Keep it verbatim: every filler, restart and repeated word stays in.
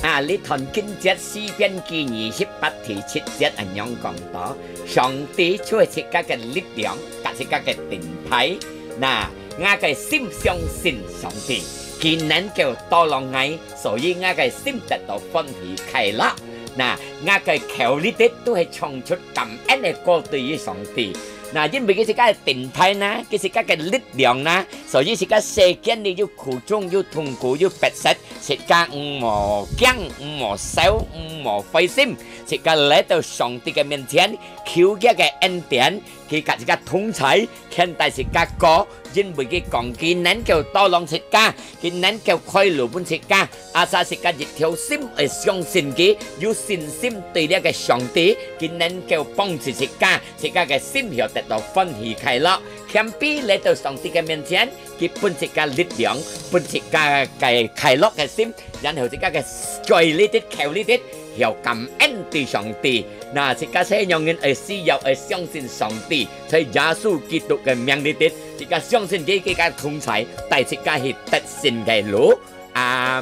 啊，這段經節詩篇記二十八第七節恁樣講到：上帝就係自家个力量，甲自家个盾牌。那，𠊎个心相信上帝，佢能夠tolong𠊎，所以𠊎个心得到歡喜快樂。那，𠊎个口裡底都係唱出感恩个歌對於上帝。那，因為佢自家个盾牌呢，佢自家个力量呢，所以自家世間裡有苦衷、有痛苦、有逼迫，自家毋好驚、毋好愁、毋好灰心，自家來到上帝个面前，求佢个恩典，佢甲自家同在，牽帶自家過，因為佢講佢能夠tolong自家，佢能夠開路分自家。Asal自家一條心愛相信佢，有信心對這个上帝，佢能夠幫助自家，自家个心曉得到歡喜快樂。謙卑來到上帝个面前，佢分自家力量，分自家个快樂个心，然後自家个嘴裡底、口裡底，曉感恩對上帝。那自家世上人愛需要愛相信上帝，在耶穌基督个名裡底，自家相信佢，佢个同在，帶自家去得勝个路。阿